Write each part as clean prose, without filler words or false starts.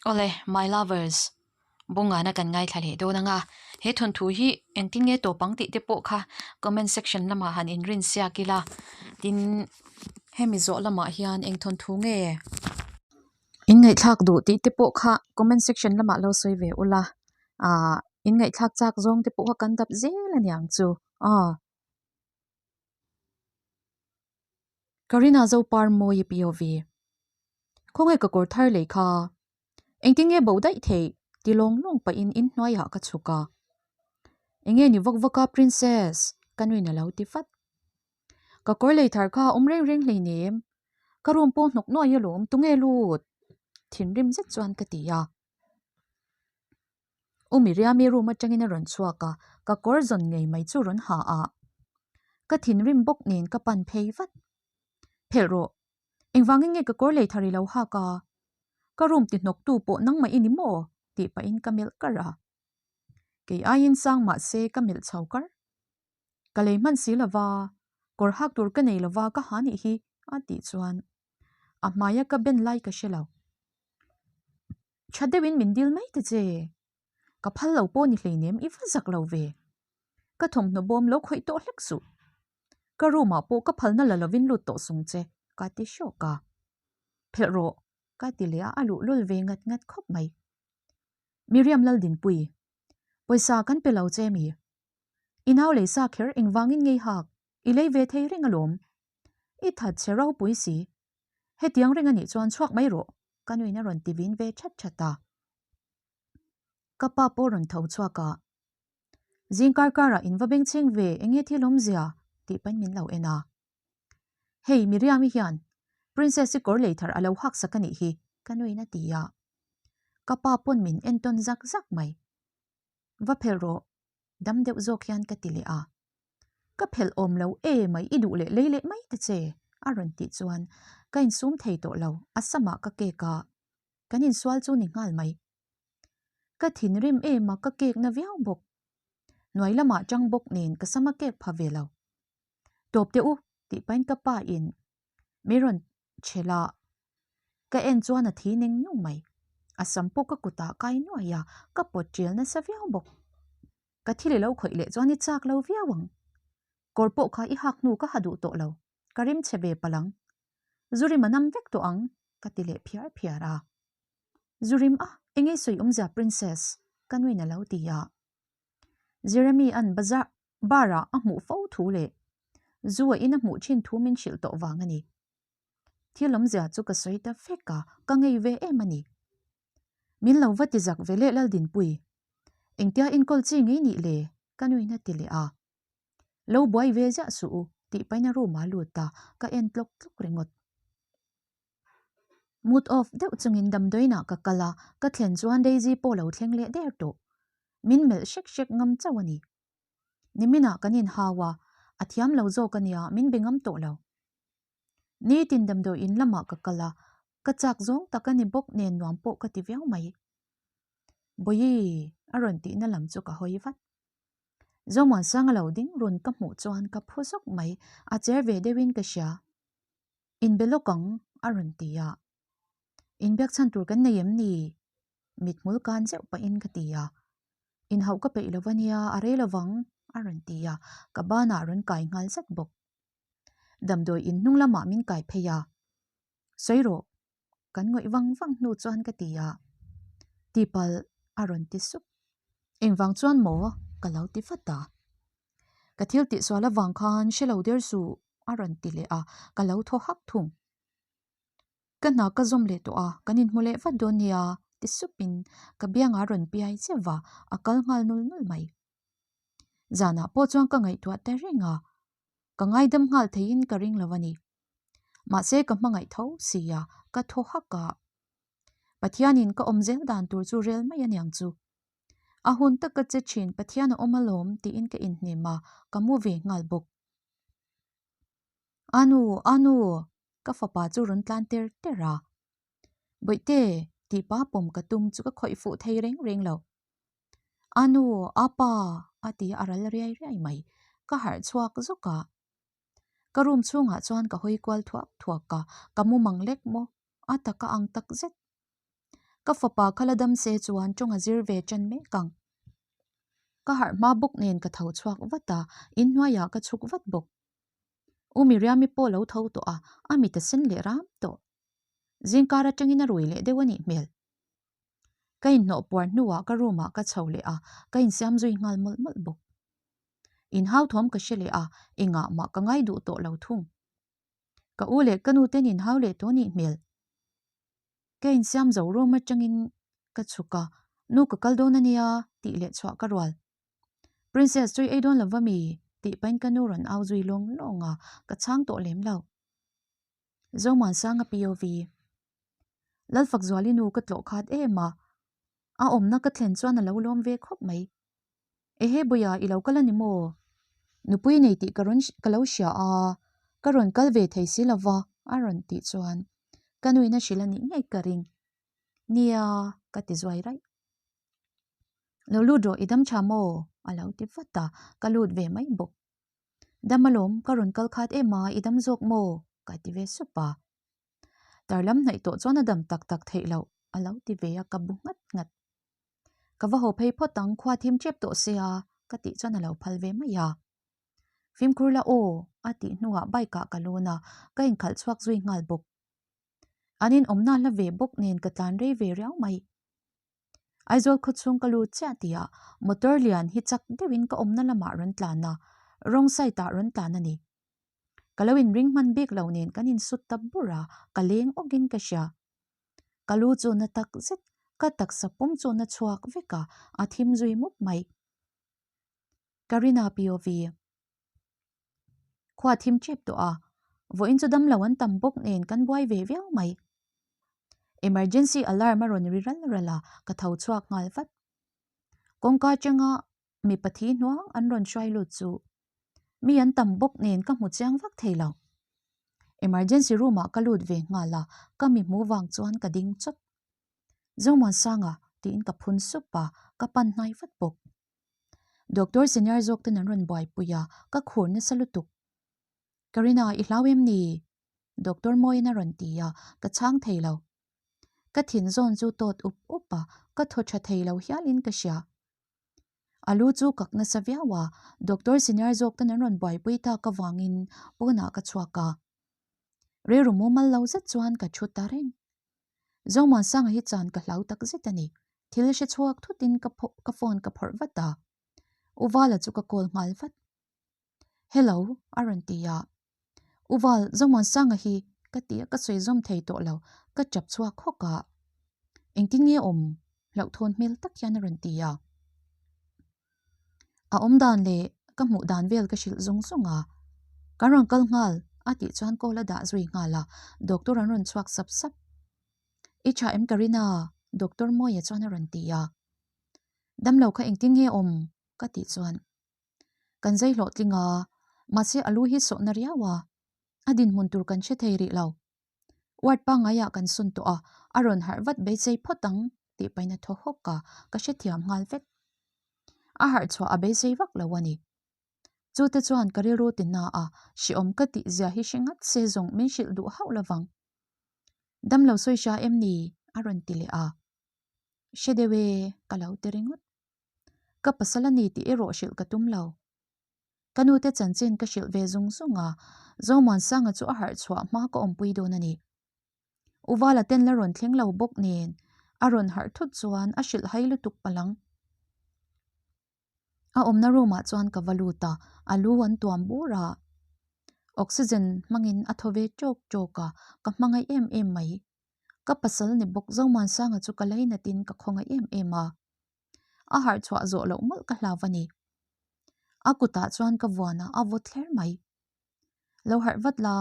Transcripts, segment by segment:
Awle, my lovers, bungana kan ngaithla leh dawn anga, he thawnthu hi engtin nge tawp ang tih te pawh kha comment section lamah han inrin siak ila, tin hemi zawh lamah hian eng thawnthu nge in ngaihthlak duh tih te pawh kha comment section lamah lo sawi ve ula, ah in ngaihthlak chak zawng te pawh kha kan dap zel aniang chu aw. Karina Zopar Mawi POV Khawnge ka kawr thar lei kha? Engtin nge bo daih theih? ti lawng lawng pahin inhnuaiah ka chhuk a. Enge ni vak vak a Princess? ka nuin a lo ti vat. Ka kawr lei thar kha awm reng reng hleinem. Ka room pawh hnawk nuai alawm tunge lut? Thinrim zet chuan ka ti a. U Miriami room atangin a rawn chhuak a, ka kawr zawn ngei mai chu rawn ha a. Ka thinrim bawk nen ka pan phei vat. Phelh rawh, engvangin nge ka kawr lei thar i lo hak a? Ka room ti hnawk tu pawh nangmah i ni maw? tih pahin ka melh kar a. Kei aiin sang mah se ka melh chho kar. Ka lei hman si lova, kawr hak tur ka nei lova ka ha nih hi a tih chuan a hmaia ka ben lai ka hre lo. Tha deuhin min dil mai ta che. Ka phal lo pawh ni hleinem i va zak lo ve. Ka thawmhnaw bawm lo khawih tawh hlek suh. Ka room ah pawh ka phalna la lovin lut tawh sung che ka ti hrawk a. Phelh rawh ka ti leh a, a luh lul ve ngat ngat khawp mai. Miriam Laldinpui, pawisa kan pe lo che mi? I nau lei sa kher engvangin ngei hak i lei ve thei reng alawm. I that che ropui si. Hetiang reng anih chuan chhuak mai rawh, ka nuin a rawn ti vin ve that that a. Ka pa pawh rawn tho chhuak a, Zing kar karah in va bengchheng ve enge thil awmzia tih pahin min lo en a. Hei Miriam-i hian Princess-i kawr lei thar a lo hak sak anih hi, ka nuin a ti a. Ka pa pawn min entawn zak zak mai. Va phelh rawh, dam deuh zawk hian ka ti leh a. Ka phelh awm lo e mai i duh leh lei leh mai ta che, a rawn tih chuan ka insum thei tawh lo, a samah ka kek a, kan insual chu ni nghal mai. Ka thinrim em a ka kek na viau bawk. Hnuai lamah tang bawk nen ka sama kek pha ve lo. Tawp teh u, tih pahin ka pa in mi rawn chhe la. Ka en chuan a thi neng nung mai. A sam pawh ka kutah kai nuai a, ka pawt ṭial nasa viau bawk. Ka thil i lo khawih leh chuan i chak lo viau ang. Kawr pawh kha i hak hnu ka ha duh tawh lo, ka rim chhe ve palh ang. Zu rim a nam vek tawh ang, ka ti leh phiar phiar a. Zu rim a, eng ei sawi awmzia princess? ka nuin a lo ti a. Jeremy an bazar bar ah a hmuh fo thu leh zu a in a hmuh thin thu min hrilh tawh vang a ni. Thil awmzia chu ka sawi ta vek a, ka ngei ve em a ni. Min lo va ti zak ve leh Laldinpui. Engtia enkawl chi ngei nih le? Ka nuin a ti leh a. Lo buai ve ziah suh u tih pahin a room ah a lut a, ka en tlawk tlawk ringawt. Mood off deuh chungin damdawiinah ka kal a, ka thlen chuan Daisy pawh lo thleng leh der tawh. Min melh hrek hrek ngam chauh a ni. Niminah kan inhau a, a thiam lo zawk a nia, min be ngam tawh lo. Nitin damdawiin lamah ka kal a, ka chak zawng tak a ni bawk nen nuam pawh ka ti viau mai. Bawihi! a rawn tihna lam chu ka hawi vat. Zomuansanga lo ding run ka hmuh chuan ka phu zawk mai, a cher ve deuhin ka hria. Inbe lawk ang, a rawn ti a. Inbiak chhan tur kan nei em ni? Mithmul kan zeuh pahin ka ti a. Inhauh ka peih lo va nia, a rei lo vang, a rawn ti a, ka banah rawn kai nghal zat bawk. Damdawi in hnung lamah min kai phei a. Sawi rawh, kan ngawih vang vang hnu chuan ka ti a. Tipalh, a rawn ti sup. Engvang chuan maw? ka lo ti vat a. Ka thil tihsual avang khan hre lo der suh a rawn ti leh a, ka lo thaw hak thung. Ka hna ka zawm leh tawh a, kan inhmu leh vat dawn nia ti supin ka biangah a rawn piai zeuh va, a kal nghal nul nul mai. Zanah pawh chuan ka ngaihtuah ta reng a, ka ngaidam nghal theiin ka ring lo a ni. Mahse ka hmangaih tho si a, ka thaw hak a. Pathianin ka awm zel dan tur chu rel mai aniang chu. A hun taka che thin Pathian a awm alawm tiin ka inhnem a, ka mu ve nghal bawk. Anu, Anu! Ka fapa chu rawn tlan ter ter a. Bawihte, tih pa pawm ka tum chu ka khawih fuh thei reng reng lo. Anu, Apa! a ti a ral riai riai mai. Ka harh chhuak zawk a. Ka room chhungah chuan ka hawi kual thuak thuak a, ka mu mang lek maw? A taka ang tak zet. Ka fapa kha la dam se chuan tawng a zir ve ṭan mek ang. Ka harh hma bawk nen ka tho chhuak vat a, inhnuaiah ka chhuk vat bawk. U Miriami pawh lo tho tawh a, a mit a sen leh ram tawh. Zingkar atangin a rui leh deuh a nih hmel. Ka inhnawh puar hnuah ka room ah ka chho leh a, ka insiam zui nghal mawlh mawlh bawk. Inhau thawm ka hre leh a, engah mah ka ngai duh tawh lo thung. Ka u leh ka nu ten inhau leh tawh nih hmel. Ka insiam zo room atangin ka chhuk a, Nu ka kal dawn a nia tih leh chhuah ka rual. Princess chu i ei dawn lo va mi? tih pahin ka nu rawn au zui lawng lawng a, ka chhang tawh lem lo. Zomuansanga POV. Lalfakzuali nu ka tlawh khat em a, a awmna ka thlen chuan a lo lawm ve khawp mai. Ehe Buia i lo kal a ni maw? Nupui nei tih ka rawn ka lo hria a, ka rawn kal ve thei si lo va a rawn tih chuan ka nuin a hrilh a nih ngei ka ring. Nia ka ti zuai raih. Lo lut rawh i dam tha maw? a lo ti vat a, ka lut ve mai bawk. Dam alawm ka rawn kal khat em a i dam zawk maw? ka ti ve sup a. Tar lam hnaih tawh chuan a dam tak tak theih loh a lo ti ve a ka bu nghat nghat. Ka va haw phei phawt ang khua thim tep tawh sia ka tih chuan a lo phal ve mai a. Fimkhur la aw a tih hnuah bike ah ka lun a, ka inkhalh chhuak zui nghal bawk. An inawmna hla ve bawk nen ka tlan rei ve riau mai. Aizawl khawchhung ka lut chiah tihah motor lian hi chak deuhin ka awmna lamah rawn tlan a, wrong side ah rawn tlan a ni. Ka lo inring hman bik lo nen kan insut ta bur a, ka leng awkin ka hria. Ka lu chu na tak zet, ka taksa pum chu na chhuak vek a, a thim zui mup mai. Karina POV. Khua thim tep tawh a, vawiin chu damlo an tam bawk nen kan buai ve viau mai. Emergency alarm a rawn ri ral ral a, ka tho chhuak nghal vat. Kawngka atanga mipa thi hnuang an rawn hruai lut chu mi an tam bawk nen ka hmu chiang vak thei lo. Emergency room ah ka lut ve nghal a, ka mi hmu vang chuan ka ding chawt. Zomuansanga tiin ka phun sup a, ka pan hnai vat bawk. Doctor senior zawk ten an rawn buaipui a, ka khur nasa lutuk. Karina, i hlau em ni? Doctor Mawiin a rawn ti a, ka chhang thei lo. Ka thin zawn chu tawt up up a, ka thaw tha thei lo hialin ka hria. A lu chu kak nasa viau a, doctor senior zawk ten an rawn buaipui tak avangin pawnah ka chhuak a. Rilru mumal lo zet chuan ka thu ta reng. Zomuansanga hi chan ka hlau tak zet a ni. Thil hre chhuak thutin ka ka phone ka phawrh vat a. Uvala chu ka call nghal vat. Hello a rawn ti a. Uval Zomuansanga hi ka ti a ka sawi zawm thei tawh lo ka chap chhuak hawk a. Engtin nge awm? Hlauhthawn hmel tak hian a rawn ti a. A awm dan leh ka hmuh dan vel ka hrilh zung zung a. Kan rawn kal nghal a tih chuan call a dah zui nghal a, doctor an rawn chhuak sap sap. I tha em Karina? Doctor Mawia chuan a rawn ti a. Damlo kha engtin nge awm? ka tih chuan kan zai hlawhtling a, mahse a lu hi sawhna riau a, a dinhmun tur kan hre thei rih lo. Ward pangaiah kan sun tawh a, a rawn harh vat beisei phawt ang tih pahin a thaw hawk a, ka hrethiam nghal vek. A harh chhuah a beisei vak lo a ni. Chute chuan ka rilru ti na a, hreawm ka tih zia hi hre ngat se zawng min hrilh duh hauh lovang. Damlo sawi hria em ni? a rawn ti leh a. Hre deuh e, ka lo ti ringawt. Ka pasal a ni tih erawh hrilh ka tum lo. Ka nute chanchin ka hrilh ve zung zung a, Zomuansanga chu a harh chhuah hma ka awmpui dawn a ni. Uvala ten la rawn thleng lo bawk nen a rawn harh thut chuan a hrilh hai lutuk palang. A awmna room ah chuan ka va lut a, a lu an tuam bur a. Oxygen hmangin a thaw ve tawk tawk a, ka hmangaih em em mai. Ka pasal ni bawk Zomuansanga chu ka lainatin ka khawngaih em em a. A harh chhuah zawh loh mawlh ka hlau a ni. A kutah chuan ka vuan a, a vawt thler mai. Lo harh vat la,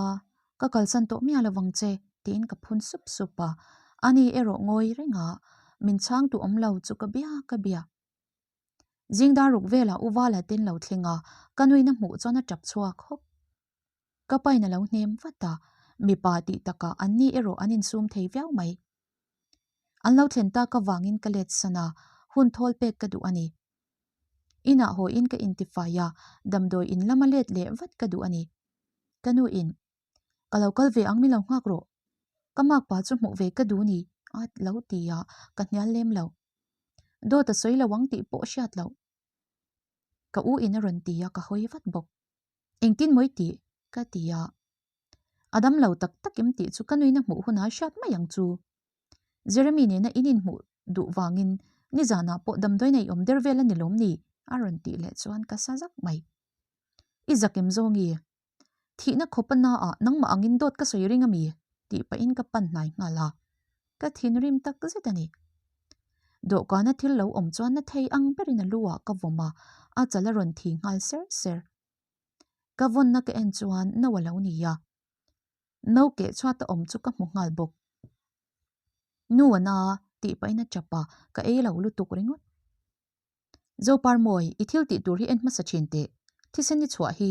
ka kalsan tawh miah lovang che tiin ka phun sup sup a. Ani erawh ngawi reng a, min chhang tu awm lo chu ka bia ka bia. Zingdar ruk velah U Vala ten lo thleng a, ka nuina hmuh chuan a tap chhuak hawk. Ka pain a lo hnem vat a, mipa tih takah an ni erawh an insum thei viau mai. An lo thlen tak avangin ka let san a, hun thawl pek ka duh a ni. Inah haw in ka intifai a, damdawi in lama let leh vat ka duh a ni. Ka nu in, Ka lo kal ve ang min lo nghak rawh. Ka makpa chu hmuh ve ka duh ni, A lo ti a, ka hnial lem lo. Dawt a sawi lo ang tih pawh hriat loh. Ka u in a rawn ti a, ka hawi vat bawk. Engtin mawi tih? Ka ti a. A dam lo tak tak em tih chu ka nuina hmuh hunah hriat mai ang chu. Jeremy nena in inhmuh duh vangin nizanah pawh damdawi nei awm der vel a ni lawm ni? A rawn tih leh chuan ka sa zak mai. I zak em zawngi? Thihna khawp a naah nangmah angin dawt ka sawi ring a mi? Tih pahin ka pan hnai nghal a. Ka thinrim tak zet a ni. Dawhkana thil lo awm chuan na thei ang berin a lu ah ka vawm a, a chal a rawn thi nghal ser ser. Ka vawnna ka en chuan no a lo ni a. No keh chhuat a awm chu ka hmu nghal bawk. Nu a na tih pahin a chap a, ka ei lo lutuk ringawt. Zoparmawi, i thil tih tur hi en hmasa thin teh. Thisen i chhuah hi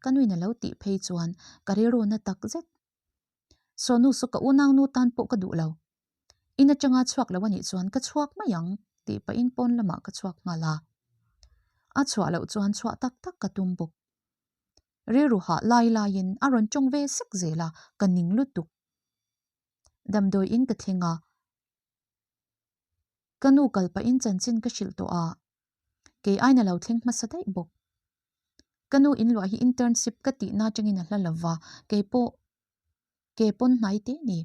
ka nuin a lo tih phei chuan ka rilru na tak zet. Sawnu saw ka unaunu tan pawh ka duh lo. In atanga chhuak lo anih chuan ka chhuak mai ang tih pahin pawn lamah ka chhuak nghal a. A chhuah loh chuan chhuah tak tak ka tum bawk. Rilru hah lai laiin a rawn tawng ve sek zel a, ka ning lutuk. Damdawi in ka thleng a. Ka nu kal pahin chanchin ka hrilh tawh a, kei aina lo thleng hmasa daih bawk. Ka nu inluah hi internship ka tihna atangin a hla lo va, kei pawh ke pawn hnai te ni.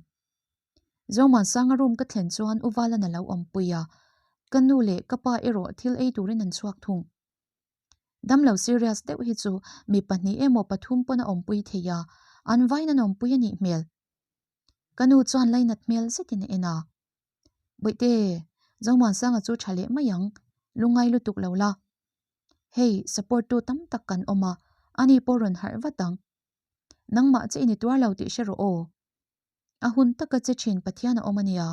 Zomuansanga room ka thlen chuan U Valan a lo awmpui a, ka nu leh ka pa erawh thil ei turin an chhuak thung. Damlo serious deuh hi chu mi pahnih emaw pathum pawn a awmpui thei a, an vain an awmpui a nih hmel. Ka nu chuan lainat hmel zetin a en a. Bawihte, Zomuansanga chu tha leh mai ang, lungngai lutuk lo la. Hei, support tu tam tak kan awm a, ani pawh rawn harh vat ang. Nangmah che i ni tuar lo tih hre rawh aw. A hun taka che thin Pathian a awm a nia.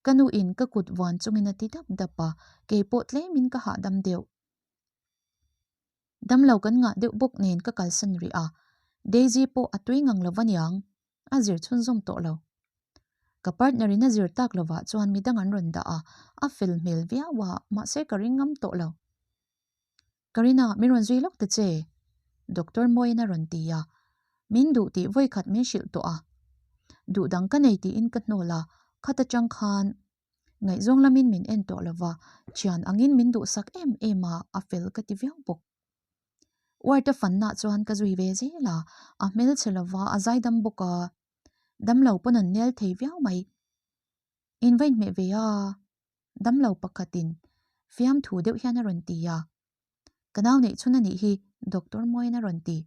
Ka nu in ka kut vuan chungin a ti dap dap a, kei pawh tlemin ka hahdam deuh. Damlo kan ngah deuh bawk nen ka kalsan rih a, Daisy pawh a tui ngang lo va niang, a zir chhunzawm tawh lo. Ka partner in a zir tak lovah chuan midang an rawn dah a, a fel hmel viau a, mahse ka ring ngam tawh lo. Karina, min rawn zui lawk ta che, Doctor Mawiin a rawn ti a, min duh tih vawikhat min hrilh tawh a. Duh dang ka nei tiin ka hnawl a, khat atang khan Ngaihzawng lamin min en tawh lova, thian angin min duhsak em em a, a fel ka ti viau bawk. Ward-a fanna chuan ka zui ve zel a, a hmelchhe lova, a zaidam bawk a, damlo pawn an nel thei viau mai. In va inhmeh ve a, damlo pakhatin fiamthu deuh hian a rawn ti a, ka nau neih chhun a nih hi Doctor Mawiin a rawn ti.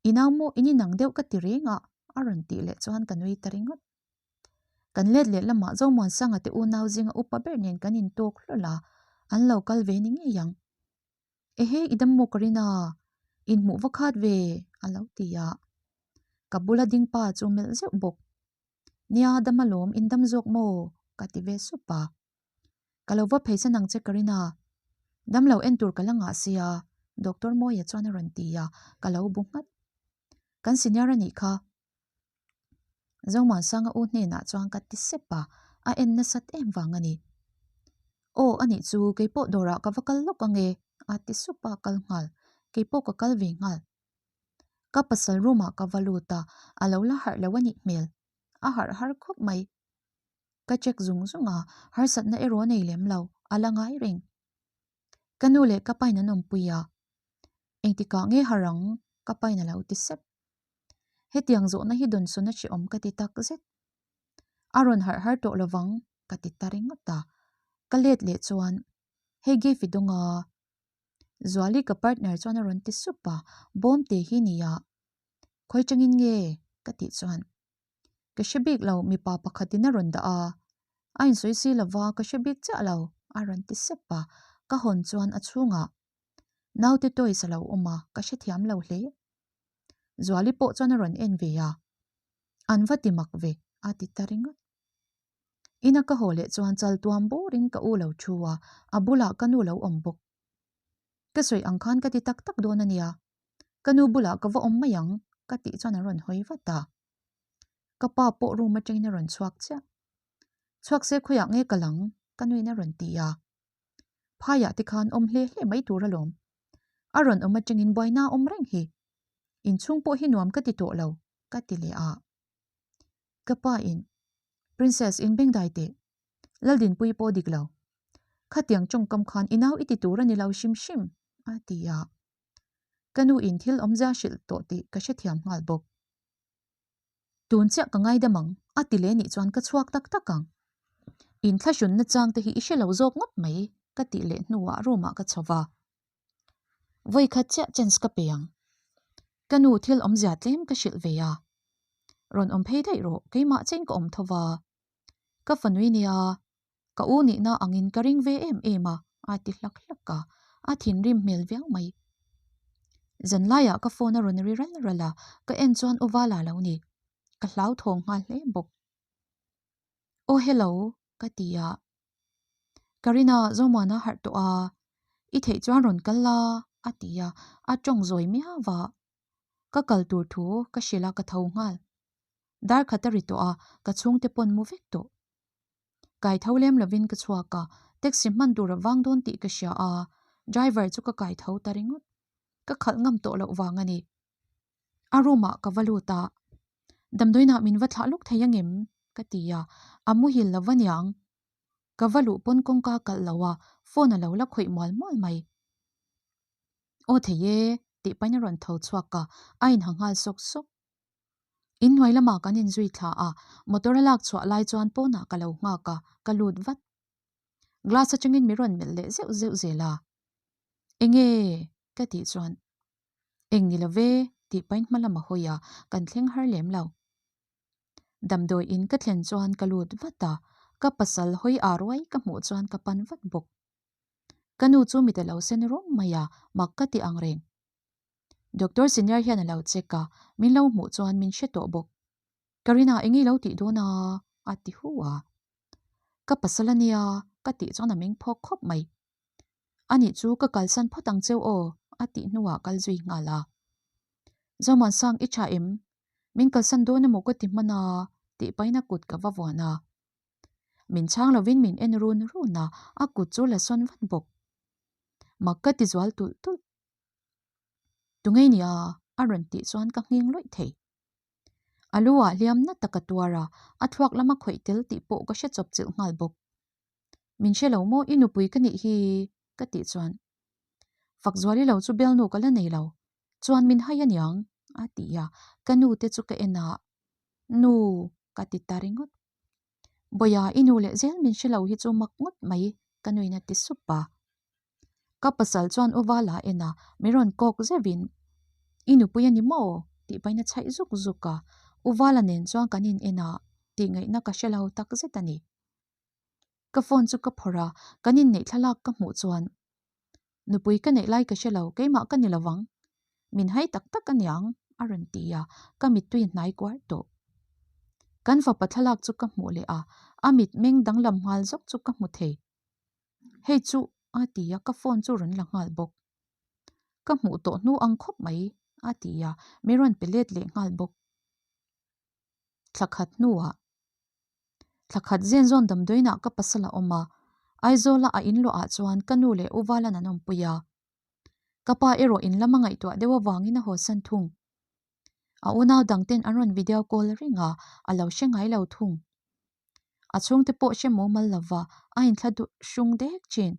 I nau maw in inang deuh ka ti reng a, a rawn tih leh chuan ka nui ta ringawt. Kan let leh lamah Zomuansanga te unau zinga upa ber nen kan intawk hlawl a, an lo kal ve ni ngei ang. Ehe i dam maw Karina, inhmuh va khat ve a lo ti a. Ka bula ding pa chu melh zeuh bawk. Nia dam alawm in dam zawk maw? ka ti ve sup a. Ka lo va pheisan ang che Karina, dam lo en tur ka la ngah sia Doctor Mawia chuan a rawn ti a, ka lo bu nghat. Kan senior a nih kha. Zomuansanga u hnenah chuan ka ti sep a, a en nasat em vang a ni. Aw a nih chu keipawh dawrah ka va kal lawk ange a ti sup a kal nghal, keipawh ka kal ve nghal. Ka pasal room ah ka va lut a, a lo la harh lo a nih hmel, a harh har khawp mai. Ka check zung zung a, harsatna erawh a nei lem lo, a la ngai reng. Ka nu leh ka pain an awmpui a, engtikah nge harh ang ka pain a lo ti sep. Hetiang zawhna hi dawnsawn a hrehawm ka ti tak zet. A rawn harh har tawh lovang ka ti ta ringawt a. Ka let leh chuan hei gift i dawng a. Zuali ka partner chuan a rawn ti sup a, bawm te hi nia. Khawi changin nge? ka tih chuan ka hre bik lo mipa pakhatin a rawn dah a. A insawi si lova ka hre bik chiah lo a rawn ti sep a, ka hawn chuan a chhungah Naute toys a lo awm a, ka hrethiam lo hle. Zuali pawh chuan a rawn en ve a, An va ti mak ve, a ti ta ringawt. Ina ka haw leh chuan chal tuam burin ka u lo thu a, a bulah ka nu lo awm bawk. Ka sawi ang khan ka ti tak tak dawn a nia, ka nu bulah ka va awm mai ang, ka tih chuan a rawn hawi vat a. Ka pa pawh room atangin a rawn chhuak chiah. Chhuak se khawiah nge ka lang? ka nuin a rawn ti a. Phaiah te khan awm hle hle mai tur alawm. A rawn awm atangin buaina a awm reng hi. Inchhung pawh hi nuam ka ti tawh lo, ka ti leh a. Ka pa in, Princess, in bengdai teh. Laldinpuii pawh dik lo. Khatiang tawngkam khan i nau i ti tur a ni lo hrim hrim, a ti a. Ka nu in thil awmzia hrilh tawh tih ka hrethiam nghal bawk. Tun chiah ka ngaidam ang, a ti leh nih chuan ka chhuak tak tak ang. In thlahrunna chang te hi i hre lo zawk ngawt mai, ka tih leh hnuah room ah ka chho va. Vawi khat chiah chance ka pe ang. Ka nu thil awmzia tlem ka hrilh ve a. Rawn awm phei daih rawh, keimah chein ka awm tho va. Ka fanui nia, ka u nihna angin ka ring ve em em a, a ti hlak hlak a, a thinrim hmel viau mai. Zanlaiah ka phone a rawn ri ral ral a, ka en chuan u Vala lo ni. Ka hlauthawng nghal hle bawk. Aw hello, ka ti a. Karina, Zomuana harh tawh a, i theih chuan rawn kal la, a ti a, a tawng zawi miau va. Ka kal tur thu ka hrilh a, ka tho nghal. Dar khat a ri tawh a, ka chhungte pawn mu vek tawh. Kai tho lem lovin ka chhuak a, taxi hman tur a vang dawn tih ka hria a, driver chu ka kai tho ta ringawt. Ka khalh ngam tawh loh vang a ni. A room ah ka va lut a, Damdawiinah min va thlah luk thei angem? ka ti a, a muhil lo va niang. Ka va luh pawn kawngka kalh lo a, phone a lo la khawih mual mual mai. Aw thei e, tih pahin a rawn tho chhuak a, a inha nghal sawk sawk. Inhnuai lamah kan inzui thla a, motor a lak chhuah lai chuan pawnah ka lo nghak a, ka lut vat. Glass atangin mi rawn melh leh zeuh zeuh zel a. Enge? ka tih chuan, Eng ni lo ve, tih pahin hma lam a hawi a, kan thleng har lem lo. Damdawi in ka thlen chuan ka lut vat a, ka pasal hawi a ruai ka hmuh chuan ka pan vat bawk. Ka nu chu mit a lo sen rum mai a, mak ka ti ang reng. Doctor senior hian a lo check a, min lo hmuh chuan min hre tawh bawk. Karina eng i lo tih dawn a? a ti hu a. Ka pasal a nia, ka tih chuan a meng phawk khawp mai. Anih chu ka kalsan phawt ang cheu aw, a tih hnuah kal zui nghal a. Zomuansang i tha em? Min kalsan dawn emaw ka ti hman a, tih pahin a kut ka va vuan a. Min chhang lovin min en run run a, a kut chu la sawn vat bawk. Mak ka ti zual tulh tulh. Tungei nia a rawn tih chuan ka nghing lawih thei. A lu ah hliam na tak a tuar a, a thluak lama khawih tel tih pawh ka hre chawp chilh nghal bawk. Min hre lo maw i nupui ka nih hi ka tih chuan Fakzuali lo chu bialnu ka la nei lo chuan min hai aniang a ti a, ka nu te chu ka en a, Nu ka ti ta ringawt. Bawia i nu leh zel min hre lo hi chu mak ngawt mai ka nuin a ti sup a. Ka pasal chuan u Vala en a, min rawn kawk zeuhin, I nupui a ni maw? tih pahin a chhaih zuk zuk a. U Vala nen chuan kan in en a, tih ngaihna ka hre lo tak zet a ni. Ka phone chu ka phawrh a, kan inneih thlalak ka hmuh chuan, Nupui ka neih lai ka hre lo, keimah ka ni lovang. Min hai tak tak a niang, a rawn ti a, ka mittui hnai kuar tawh. Kan fapa thlalak chu ka hmuh leh a, a mitmeng danglam nghal zawk chu ka hmu thei. Hei chu a ti a, ka phone chu rawn la nghal bawk. Ka hmuh tawh hnu ang khawp mai, a ti a, min rawn pe let leh nghal bawk. Thla khat hnuah thla khat zen zawn damdawiinah ka pasal a awm a, Aizawla a inluahah chuan ka nu leh u Valan an awmpui a. Ka pa erawh in lama ngaihtuah deuh avangin a hawsan thung. A unau dangten an rawn video call reng a, a lo hre ngai lo thung. A chhungte pawh hre mumal lova a inthla duh hrung dek thin.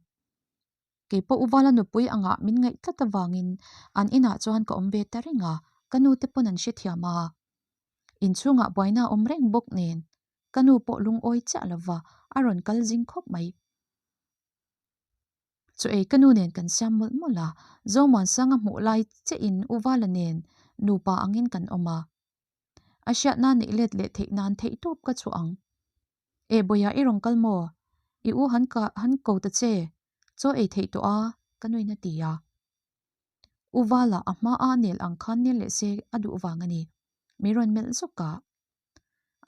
Kei pawh u Vala nupui angah min ngaih tlat avangin an inah chuan ka awm ve ta reng a, ka nute pawn an hrethiam a. Inchhungah buaina a awm reng bawk nen ka nu pawh lungawi chiah lova a rawn kal zing khawp mai. Chaw ei ka nu nen kan siam mawlh mawlh a, Zomuansanga hmuh lai che in U Vala nen nupa angin kan awm a. A hriatna neih let leh theih nan theih tawp ka chhuah ang. E Bawia i rawn kal maw? I u han ka han ko ta che, chaw ei theih tawh a, ka nuin a ti a. U Vala a hma a nel ang khan nel leh se a duh vang a ni. Mi rawn melh zawk a.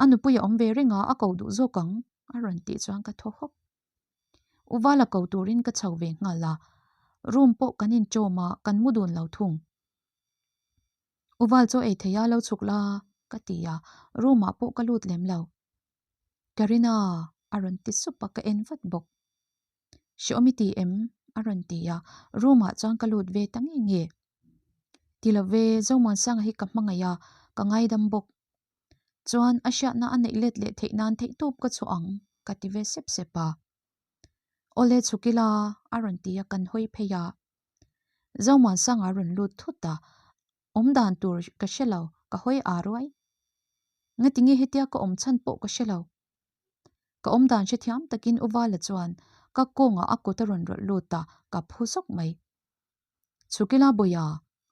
A nupui a awm ve reng a, a ko duh zawk ang, a rawn tih chuan ka thaw hawk. U Vala ko turin ka chho ve nghal a, room pawh kan inchawm a, kan mu dun lo thung. U Val chaw ei thei a lo chhuk la, ka ti a, room ah pawh ka lut lem lo. Karina a rawn ti sup a, ka en vat bawk. Hreawm i ti em? a rawn ti a, room ah chuan ka lut ve ta nge nge. Ti lo ve, Zomuansanga hi ka hmangaih a, ka ngaidam bawk. Chuan a hriatna a neih let leh theih nan theihtawp ka chhuah ang, ka ti ve sep sep a. Awle chhuk ila, a rawn ti a kan hawi phei a. Zomuansanga rawn lut thut a, awm dan tur ka hre lo, ka hawi aa ruai. Ngatinge hetia ka awm chhan pawh ka hre lo. Ka awm dan hrethiam takin U Vala chuan ka kawngah a kut a rawn rawlh lut a, ka phu zawk mai. Chhukila Bawia,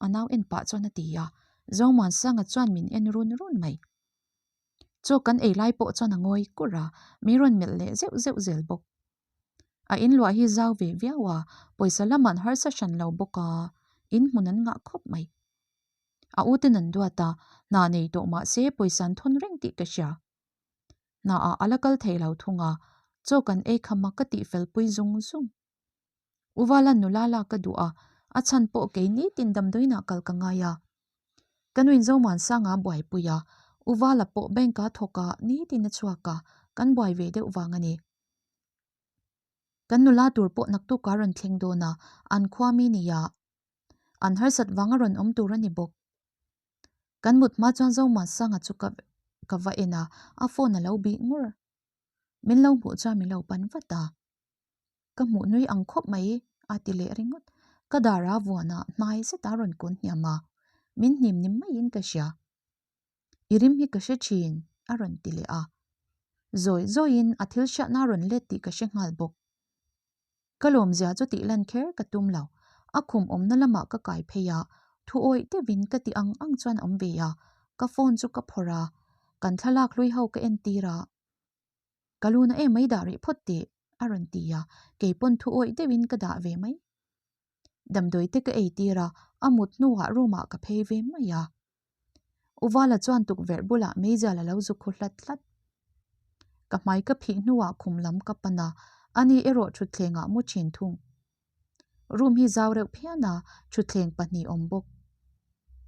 a nau en pah chuan a ti a, Zomuansanga chuan min en run run mai. Chaw kan ei lai pawh chuan a ngawi kur a, min rawn melh leh zeuh zeuh zel bawk. A inluah hi zau ve viau a, pawisa lam an harsa hran lo bawk a, in hmun an ngah khawp mai. A uten an duat a, hna nei tawh mah se pawisa an thawn reng tih ka hria. Hna ah a la kal thei lo thung a, chaw kan ei kham a ka tihfel pui zung zung. Uvala nula lak ka duh a, a chhan pawh kei nitin damdawiinah kal ka ngai a. Ka nuin Zomuansanga a buaipui a, Uvala pawh bank a thawk a, nitin a chhuak a, kan buai ve deuh vang a ni. Kan nula tur pawh naktuk a rawn thleng dawn a, an khua mi nia. An harsat vang a rawn awm tur a ni bawk. Kan mut hma chuan Zomuansanga chu ka ka va en a, a phone a lo bih ngur. Min lo hmuh chuan min lo pan vat a. Ka hmuh nui ang khawp mai a ti leh ringawt. Ka dar a vuan a hnai zet a rawn kun hniam a, min hnim ni maiin ka hria. I rim hi ka hre thin a rawn ti leh a. Zawi zawiin a thil hriatna a rawn let tih ka hre nghal bawk. Ka lawmzia chu tih lan kher ka tum lo. A khum awmna lamah ka kai phei a, thu awih deuhin ka ti ang ang chuan a awm ve a, ka phone chu ka phawrh a, kan thlalak hlui ho ka entir a. Ka lu na em mai dah rih phawt teh, a rawn ti a, kei pawn thu awih deuhin ka dah ve mai. Damdawi te ka ei tir a, a mut hnuah room ah ka phei ve mai a. Uvala chuan tukverh bulah meizial a lo zu khu hlat hlat. Ka hmai ka phih hnuah khum lam ka pan a, ani erawh thutthleng ah mu thin thung. Room hi zau reuh phian a, thutthleng pahnih awm bawk.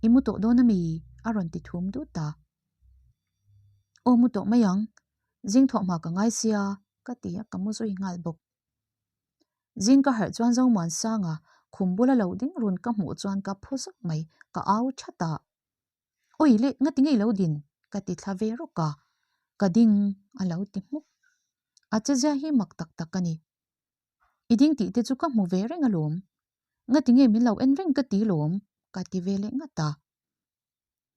I mu tawh dawn ami? a rawn ti thum dut a. Aw mu tawh mai ang, zing thawh hma ka ngai sia ka ti a ka mu zui nghal bawk. Zing ka harh chuan Zomuansanga khum bula lo ding run ka hmuh chuan ka phu zawk mai, ka au that a. Awi le ngati ngei lo din ka ti thla ve rawk a, ka ding a lo ti hmuk. A chezia hi mak tak tak a ni. I ding tih te chu ka hmu ve reng alawm, ngati nge min lo en reng ka ti lawm ka ti ve leh ngat a.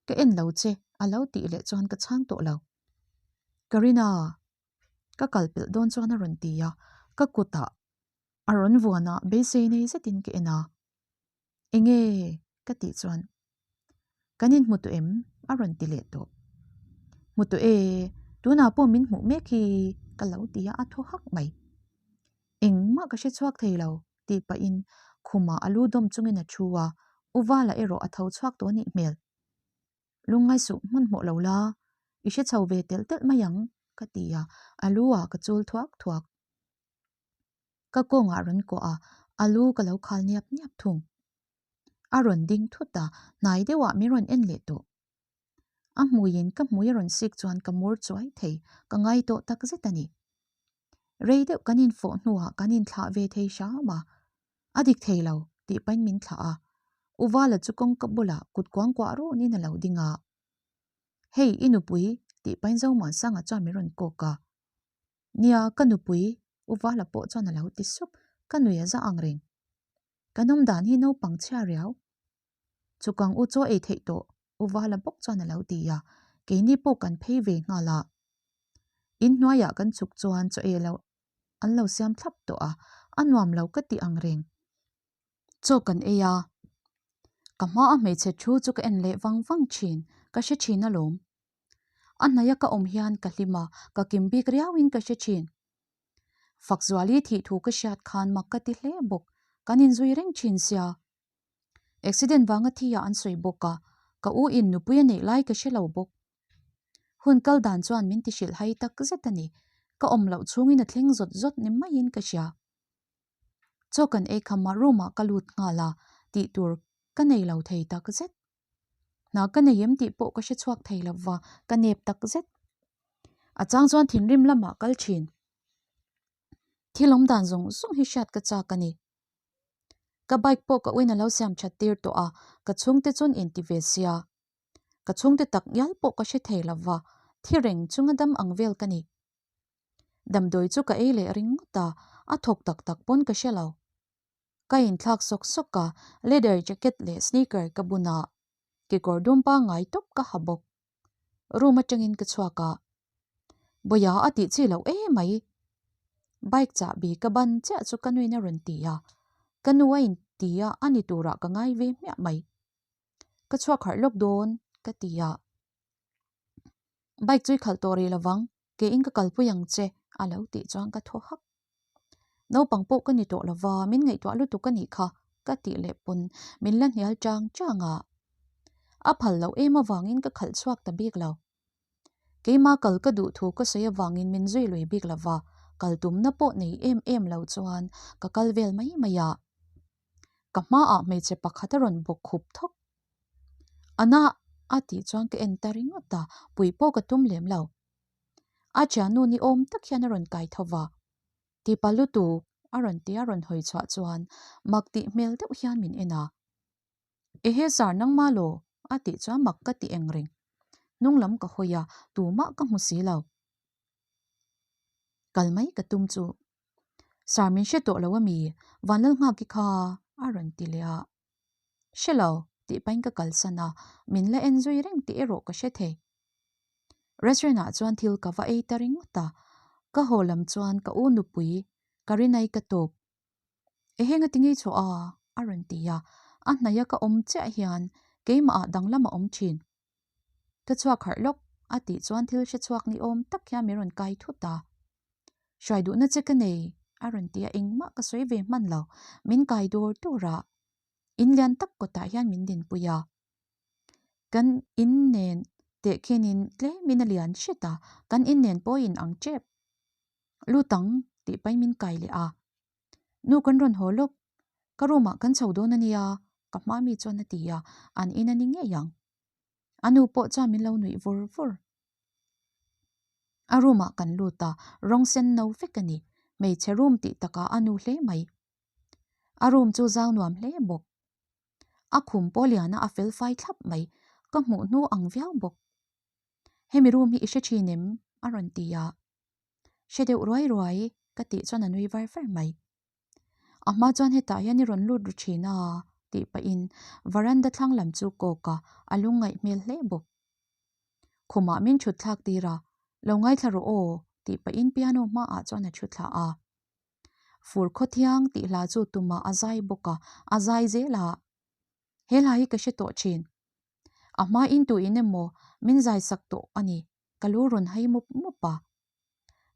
Ka en lo che a lo tih leh chuan ka chhang tawh lo. Karina, ka kal pelh dawn chuan a rawn ti a, ka kutah a rawn vuan a, beisei nei zetin ka en a. Enge? ka tih chuan Kan inhmu tawh em? a rawn ti leh tawh. Hmu tawh e, tunah pawh min hmuh mek hi ka lo ti a, a thaw hak mai. Engmah ka hre chhuak thei lo tih pahin khumah a lu dawm chungin a thu a, U Vala erawh a tho chhuak tawh a nih hmel. Lungngai suh hmun hmawh lo la, i hre chho ve telh telh mai ang, ka ti a, a lu ah ka chul thuak thuak. Ka kawngah rawn kawh a, a lu ka lo khal niap niap thung. A rawn ding thut a, hnai deuhah min rawn en leh tawh. A hmuiin ka hmui a rawn sik chuan ka mur chuai thei, ka ngai tawh tak zet a ni. Rei deuh kan infawh hnuah kan inthlah ve thei hram a, a dik thei lo tih pahin min thlah a, U Vala chu kawngka bulah kut kuangkuah rawnin a lo ding a. Hei i nupui tih pahin Zomuansanga chuan min rawn kawk a. Nia ka nupui U Vala pawh chuan a lo ti sup, ka nui a za ang reng. Kan awm dan hi naupang chhia riau. Chukang u chaw ei theih tawh U Vala bawk chuan a lo ti a, keini pawh kan phei ve nghal a. In hnuaiah kan chhuk chuan chaw ei lo an lo siam thlap tawh a, a nuam lo ka ti ang reng. Chaw kan ei a, ka hma a hmeichhe thu chu ka en leh vang vang thin, ka hre thin alawm. A hnaia ka awm hian ka hlim a, ka kim bik riauin ka hre thin. Fakzuali thih thu ka hriat khan mak ka ti hle bawk, kan inzui reng thin sia. Accident vanga thi ah an sawi bawk a, ka u in nupui a neih lai ka hre lo bawk. Hun kal dan chuan min ti hrilh hai tak zet a ni, ka awm loh chhungin a thleng zawt zawt ni maiin ka hria. Chaw kan ei kham a room ah ka lut nghal a, tih tur ka nei lo thei tak zet. Hna ka nei em tih pawh ka hre chhuak thei lo va, ka nep tak zet. A chang chuan thinrim lamah kal thin. Thil awm dan zawng zawng hi hriat ka chak a ni. Ka bike pawh ka uin a lo siam that tir tawh a, ka chhungte chuan inti ve sia. Ka chhungte tak ngial pawh ka hre thei lo va, Thi reng chunga dam ang vel ka ni. Damdawi chu ka ei leh ringawt a, a thawk tak tak pawn ka hre lo. Ka inthlak sawk sawk a, leather jacket leh sneaker ka bun a, kekawr dum pangngai tawp ka ha bawk. Room atangin ka chhuak a, Bawia a tih chi loh emai. Bike chahbi ka ban chiah chu ka nuin a rawn ti a, ka nu a inti a, a ni turah ka ngai ve hmiah mai. Ka chhuak harh lawk dawn ka ti a. Bike chu i khalh tawh rih lovang, keiin ka kalpui ang che a lo tih chuan ka thaw hak. Naupang pawh ka ni tawh lova, min ngaihtuah lutuk a nih kha ka tih leh pawn min la hnial chang chang a. A phal loh em avangin ka khalh chhuak ta bik lo. Keima kal ka duh thu ka sawi avangin min zui lui bik lova, kal tumna pawh nei em em lo chuan ka kal vel mai mai a. Ka hmaah hmeichhe pakhat a rawn bawk khup thawk. Ana a tih chuan ka en ta ringawt a, puih pawh ka tum lem lo. A thiannu ni awm tak hian a rawn kai tho va. Tipa lutuk a rawn ti a rawn hawi chhuah chuan mak tih hmel deuh hian min en a. Ehe sir nangmah law a tih chuan mak ka ti eng reng. Hnung lam ka hawi a, tumah ka hmu si lo. Kal mai ka tum chu. Sir min hre tawh lo a mi, Vanlalnghaki kha a rawn ti leh a. Hre lo tih pahin ka kalsan a, min la en zui reng tih erawh ka hre thei. Restaurant ah chuan thil ka va ei ta ringawt a, ka haw lam chuan ka u nupui Karinai ka tawp. Ehe nga ti ngei chhuah a? a rawn ti a, a hnaih a ka awm chiah hian keimah ah danglam a awm thin. Ka chhuak harh lawk a tih chuan thil hre chhuak ni awm tak hian min rawn kai thut a. Hruai duhna che ka nei a rawn ti a, engmah ka sawi ve hman lo, min kai dur dur a, in lian tak kawtah hian min dinpui a. Kan in nen teh khinin tlemin a lian hret a, kan in nen pawh in ang tep. Lut ang tih pahin min kai leh a. Nu kan rawn haw lawk, ka room ah kan chho dawn a nia ka hma mi chuan a ti a, an in a ni ngei ang. A nu pawh chuan min lo nuih vur vur. A room ah kan lut a, rawng sen no vek a ni. Hmeichhe room tih takah a nu hle mai. A room chu zau nuam hle bawk. A khum pawh liana a fel fai thlap mai, ka hmuh hnu ang viau bawk. Hemi room hi i hre thin em? a rawn ti a. Hre deuh ruai ruai ka tih chuan a nui var var mai. A hma chuan hetah hian i rawn lut ru thin a tih pahin varanda thlang lam chu kawk a, a lungngaih hmel hle bawk. Khumah min thut thlak tir a, lo ngaithla rawh aw tih pahin piano hmaah chuan a thu thla a. Fur khaw thiang tih hla chu tumah a zai bawk a, a zai zel a. He hla hi ka hre tawh thin. A hmain tuin emaw min zai sak tawh a ni, ka lu rawn hai mup mup a.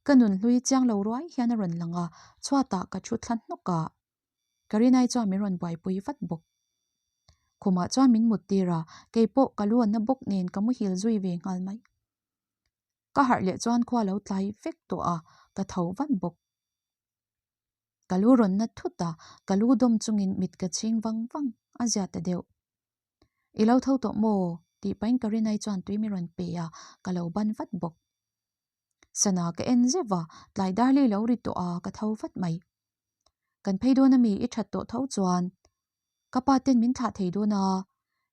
Ka nun hlui chiang lo ruai hian a rawn lang a, chhuatah ka thu thla hnawk a. Karinai chuan min rawn buaipui vat bawk. Khumah chuan min mut tir a, keipawh ka lu an na bawk nen ka muhil zui ve nghal mai. Ka harh leh chuan khua lo tlai vek tawh a, ka tho vat bawk. Ka lu rawn na thut a, ka lu dawm chungin mit ka chhing vang vang a zia ta deuh. I lo tho tawh maw? tih pahin Karinai chuan tui mi rawn pe a, ka lo ban vat bawk. Sana ka en zeuh a, tlai darli lo ri tawh a, ka tho vat mai. Kan phei dawn ami i that tawh tho chuan ka pa ten min thlah thei dawn a,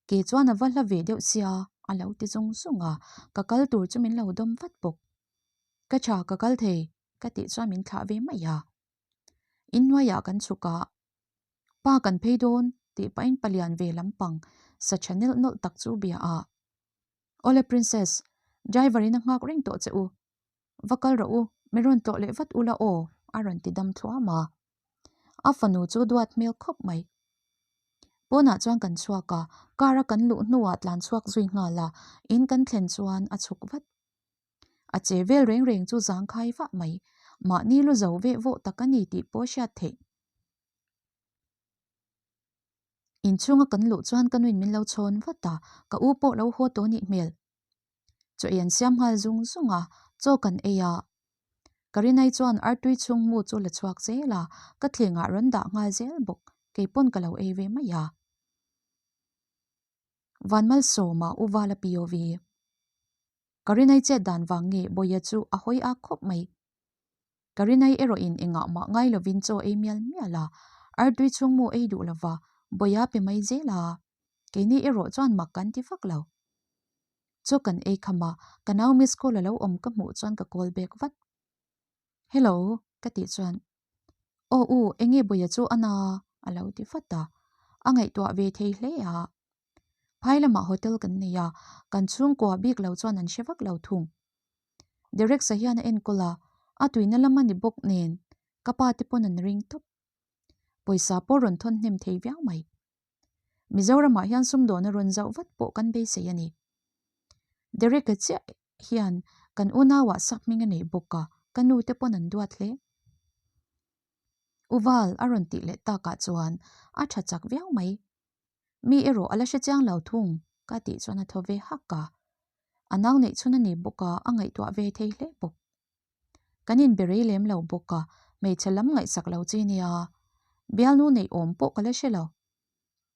ke chuan a va hla ve deuh sia a lo ti zung zung a, ka kal tur chu min lo dawm vat bawk. Ka tha ka kal thei ka tih chuan min thlah ve mai a. Inhnuaiah kan chhuk a, pa kan phei dawn tih pahin palian ve lampang sa tha nelh nawlh tak chu bia a. Awle princess, driver in a nghak reng tawh che u. Va kal rawh u, mi rawn tlawh leh vat ula aw a rawn ti dam thluam a. A fanu chu duat hmel khawp mai. Pawnah chuan kan chhuak a, car a kan luh hnuah tlan chhuak zui nghal a, in kan thlen chuan a chhuk vat. A che vel reng reng chu zangkhai vah mai, mahni lu zo veh vawh tak a ni tih pawh hriat theih. Inchhunga kan luh chuan ka nuin min lo chhawn vat a, ka u pawh lo haw tawh nih hmel. Chaw ei an siam nghal zung zung a, chaw kan ei a. Karinai chuan artui chhung mu chu la chhuak zel a, ka thlengah rawn dah nghal zel bawk, kei pawn ka lo ei ve mai a. Vanmalsawma u Vala POV. Karinai chet dan vang nge Bawia chu a hawi ak khawp mai. Karinai erawhin engah mah ngai lovin chaw ei mial mial a, artui chhung mu ei duh lova Bawia pe mai zel a, keini erawh chuan mak kan ti vak lo. Chaw kan ei kham a, ka nau miss call a lo awm ka hmuh chuan ka call back vat. Hello ka tih chuan Aw u enge Bawia chu a na a lo ti vat a, a ngaihtuah ve thei hle a. Phai lamah hotel kan nei a, kan chhungkua bik lo chuan an hre vak lo thung. Derek sa hian a enkawl a, a tuina lam a ni bawk nen ka pa te pawn an ring tawp. Pawisa pawh rawn thawn hnem thei viau mai. Mizoramah hian sumdawna rawn zauh vat pawh kan beisei a ni. Derek-a chiah hian kan unauah sak hming a neih bawk a, ka nu te pawn an duat hle. Uval a rawn tih leh takah chuan a tha chak viau mai. Mi erawh a la hre chiang lo thung ka tih chuan a thaw ve hak a. A nau neih chhun a ni bawk a, a ngaihtuah ve thei hle bawk. Kan inbe rei lem lo bawk a, hmeichhe lam ngaihsak lo chi nia. Bialnu neih awm pawh ka la hre lo.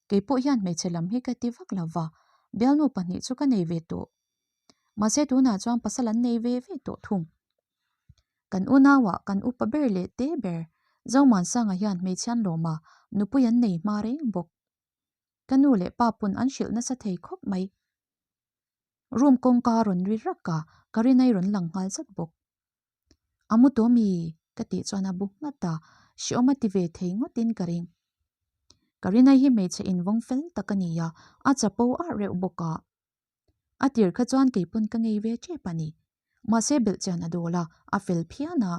Kei pawh hian hmeichhe lam hi ka ti vak lo va, bialnu pahnih chu ka nei ve tawh. Mahse tunah chuan pasal an nei ve ve tawh thung. Kan unauah kan upa ber leh te ber Zomuansanga hian hmeichhian lawma nupui an nei hma reng bawk. Ka nu leh pa pawn an hrilh nasa thei khawp mai. Room kawngka a rawn ri rak a, ka rinai rawn lang nghal zat bawk. A mu tawh mi? ka tih chuan a bu nghat a, hreawm a ti ve thei ngawtin ka ring. Ka rinai hi hmeichhe invawng fel tak a ni a, a chapo arh reuh bawk a. A tir kha chuan kei pawn ka ngei ve tep a ni. Mahse belhchian a dawl a, a fel phian a.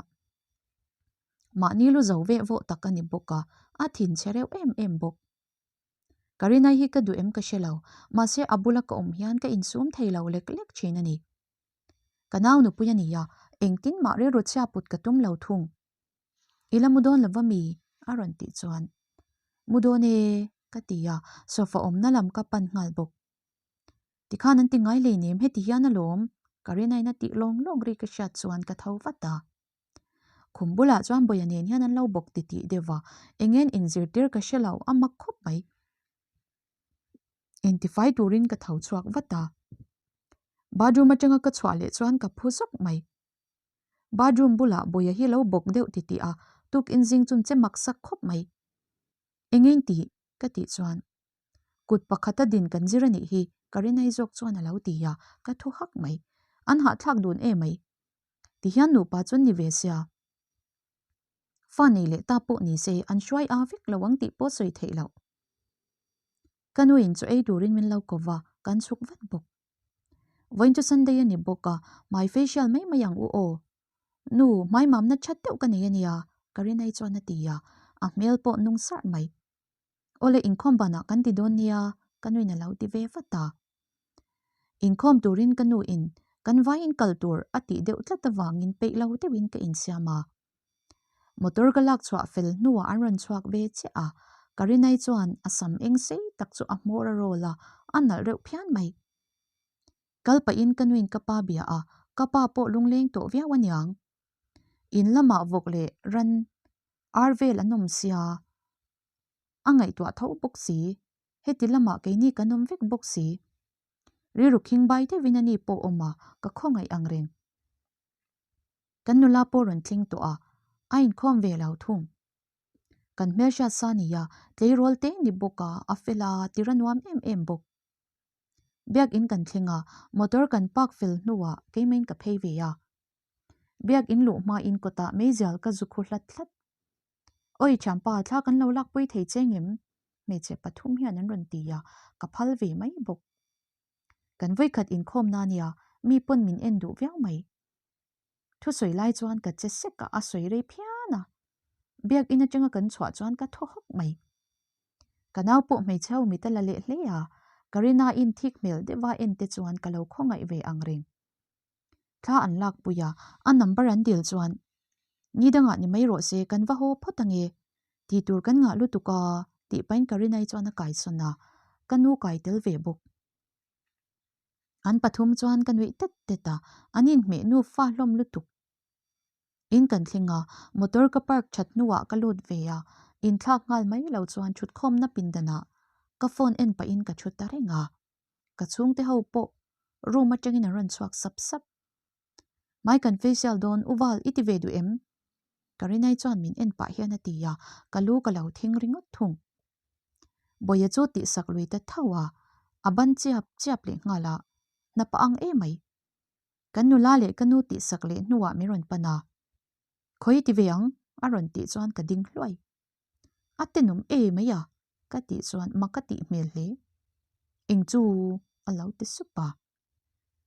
Mahni lu zo veh vawh tak a ni bawk a, a thinchhe reuh em em bawk. Ka rinai hi ka duh em ka hre lo, mahse a bula ka awm hian ka insum thei lo lek lek thin a ni. Ka nau nupui a ni a, engtin mah rilru chhia put ka tum lo thung. I la mu dawn lo va mi? a rawn tih chuan. Mu dawn e, ka ti a, sofa awmna lam ka pan nghal bawk. Tikhan an ti ngai hleinem heti hian alawm, ka rinaiin a tih lawng lawng ri ka hriat chuan ka tho vat a. Khum bulah chuan Bawia nen hian an lo bawk titih deuh va, engin inzirtir ka hre lo, a mak khawp mai. Intifai turin ka tho chhuak vat a. Bathroom atanga ka chhuah leh chuan ka phu zawk mai. Bathroom bulah Bawia hi lo bawk deuh titih a, tukin zing chun che mak sak khawp mai. Engin tih? ka tih chuan Kut pakhata din kan zir a nih hi, ka rinai zawk chuan a lo ti a, ka thu hak mai. An hahthlak dun em mai. Tihian nupa chu an ni ve sia. Fa nei leh ta pawh ni se an hruai a vek lo ang tih pawh sawi theih loh. Ka nuin chaw ei turin min lo ko va, kan chhuk vat bawk. Vawiin chu Sunday a ni bawk a, hmai facial mai mai ang u aw. Nu, hmai mamna that deuh ka nei a nia, ka rinai chuan a ti a, a hmel pawh nung sarh mai. Awle inkhawm banah kan ti dawn nia, ka nuin a lo ti ve vat a. Inkhawm turin ka nuin kan vaiin kal tur a tih deuh tlat avangin peih lo deuhin ka insiam a. Motor ka lak chhuah fel hnuah an rawn chhuak ve chiah a, Karinai chuan a sam eng sei tak chu a hmawr a rawl a, a nalh reuh phian mai. Kal pahin ka nuin ka pa bia a, ka pa pawh lungleng tawh viau aniang. In lamah vawk leh ran ar vel an awm sia, a ngaihtuah tho bawk si, heti lamah keini kan awm vek bawk si. Rilru khing bai deuhin ani pawh awm a, ka khawngaih ang reng. Kan nula pawh rawn thleng tawh a, a inkhawm ve lo thung. Kan hmelhriat sa nia, tleirawl te ni bawk a, a fel a, tir a nuam em em bawk. Biakin kan thleng a, motor kan park fel hnuah keimahin ka phei ve a. Biakin luh hmain kawtah meizial ka zu khu hlat hlat. Awi thianpa, thla kan lo lakpui thei che ngem? Hmeichhe pathum hian an rawn ti a, ka phal ve mai bawk. Kan vawikhat inkhawm na nia, mi pawn min en duh viau mai. Thusawi lai chuan ka che sek a, a sawi rei phian a. Biakin atanga kan chhuah chuan ka thaw hawk mai. Ka nau pawh hmeichhe ho mit a la leh hle a, Karina in thik hmel deuha en te chuan ka lo khawngaih ve ang reng. Thla an lak pui a, a number an dil chuan, Ni dangah ni mai rawh se, kan va haw phawt ange. Ti tur kan ngah lutuk a, tih pahin Karinai chuan a kaisawn a, ka nu kai tel ve bawk. An pathum chuan ka nuih tet tet a, an inhmeh nufa hlawm lutuk. In kan thleng a, motor ka park that hnuah ka lut ve a, inthlak nghal mai lo chuan thutkhawmna pindanah ka phone en pahin ka thu ta reng a. Ka chhungte ho pawh room atangin an rawn chhuak sap sap. Mai kan facial dawn u val i ti ve duh em? Karinai chuan min en pah hian a ti a, ka lu ka lo thing ringawt thung. Bawia chu tihsak lui ta tho a, a ban chiap chiap leh nghal a. Hnapa ang emai. Kan nula leh ka nu tihsak leh hnuah min rawn pan a. Khawi ti ve ang? a rawn tih chuan ka ding hluai. A tenawm emai a, ka tih chuan mak a tih hmel hle. Eng chu? a lo ti sup a.